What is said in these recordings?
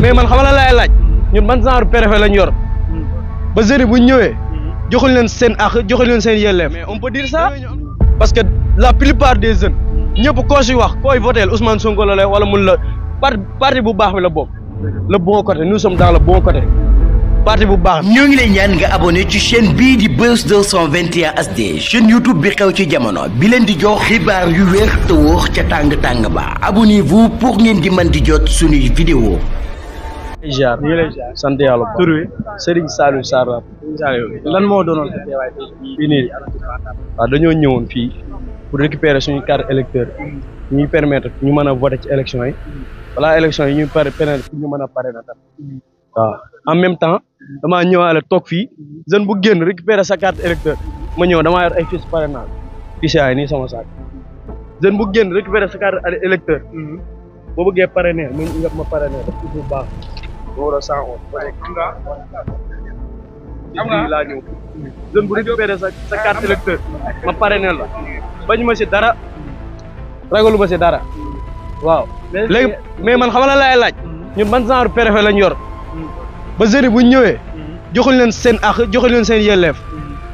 mais man xamala lay laaj ñun ban genre préfet lañ yor ba jeunes bu ñëwee joxuñ leen seen ak joxuñ leen seen yelleef mais on peut dire ça parce que la plupart des jeunes ñëpp koo si wax koy voter Ousmane Sonko la lay wala mun la parti bu baax bi la bokk le bon côté nous sommes dans le bon côté parti bu baax ñoo ngi lay ñaan nga abonné ci chaîne bii di Buzz 221 HD chaîne YouTube bi xew ci jamono bi leen di jox xibaar yu wér te wóor ca tàng ba abonnez-vous pour ngeen di mën di jot suñuy vidéo. jaar sant yàlla tur wi Serigne Saliou Sarr lan moo doonoon sa teewaay fii nii waaw dañoo ñëwoon fii pour récupérer suñu carte électeur ñuy permettre ñu mën a voter ci élection yi voilà élection yi ñuy permettre ñu mën a pare na tam waaw en même temps damaa ñëwaale toog fii jeune bu génn récupérer sa carte électeur ma ñëw damaa yor ay fiches parrainage fiches yaay nii sama saak jeune bu génn récupérer sa carte électeur boo bëggee parrainer mu nga ma parrainer daf ci bu baax numéro 111 am nga laa ñëw jeune bu récupérer sa carte électeur ma parrainer la bañu ma si dara ragalu ma si dara waaw léegi mais man xamala lay laaj ñun ban genre préfet lañ yor ba jeunes bu ñëwee joxuñ leen seen ak joxuñ leen seen yelleef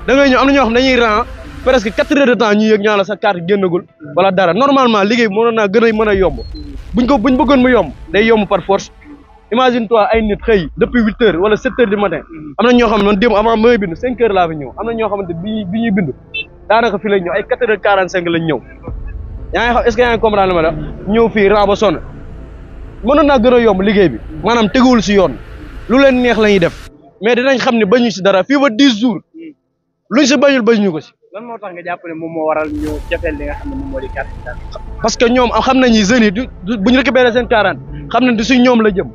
da ngay ñëw am na ñoo xam dañuy rang presque 4 heures de temps ñu yëg ñaa la sa carte génnagul wala dara normalement liggéey bi mënoon naa gën a mën a yomb buñ bëggoon mu yomb day yomb par force imagine toi ay nit xëy depuis 8 heures wala 7 heures du matin am na ñoo xam ne man démb avant may bind 5 heures laa fi ñëw am na ñoo xamante bi ñuy bind daanaka fi lañ ñëw ay 4 heures 45 lañ ñëw yaa ngi xam est-ce que yaa ngi comprendre ma la ñëw fii rang ba sonn mënoon naa gën a yomb liggéey bi maanaam teguwul si yoon lu leen neex la ñuy def mais dinañ xam ne bañu si dara fii ba 10 jours luñ si bañul bañu ko si. lan moo tax nga jàpp ne moom moo waral ñu jafeel li nga xam ne moom moo di carte d'identité. parce que ñoom xam nañ ni jeunes yi du bu ñu récupéré seen 40 xam nañ du si ñoom la jëm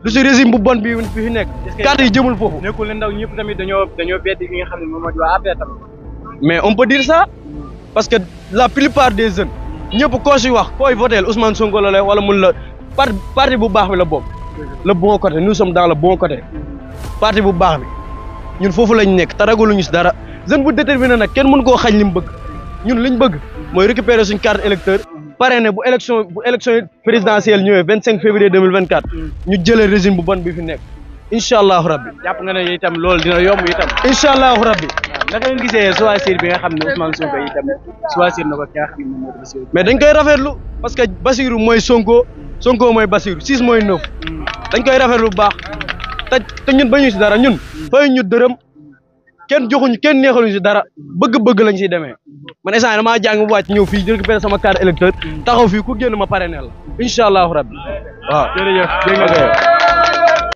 du si régime bu bon bi fi nekk. carte yi jëmul foofu. nekkul ne ndaw ñëpp tamit dañoo beddi li nga xam ne moom moo di waa APR tamit. mais on peut dire ça parce que la plupart des jeunes ñëpp koo si wax koy voter Ousmane Sonko la lay wala mun la parti bu baax bi la bokk le bon côté nous sommes dans le bon côté parti bu baax bi ñun foofu lañ nekk te ragaluñu si dara jeune bu déterminé nag kenn mën koo xañ li mu bëgg ñun liñ bëgg mooy récupérer suñ carte électeur parrainé bu élection présidentielle ñëwee 25 février 2024 ñu jëlee régime bu bon bi fi nekk incha allahu rabbi. jàpp nga ne itam loolu dina yomb itam. incha allahu rabbi. naka ngeen gisee choisir bi nga xam ne Ousmane Sonko itam choisir na ko ki nga xam ne moom moo di Bassirou. mais dañ koy rafetlu parce que Bassirou mooy Sonko mooy Bassirou 6 mooy 9 dañ koy rafetlu bu baax te ñun bañu si dara ñun fay ñu dërëm kenn joxuñu kenn neexaluñu si dara bëgg-bëgg lañ siy demee man instant yii damaa jàng bu wàcc ñëw fii récupérer sama carte électeur taxaw fii ku génn ma parrainer la incha allahu rabbi waaw. jërëjëf.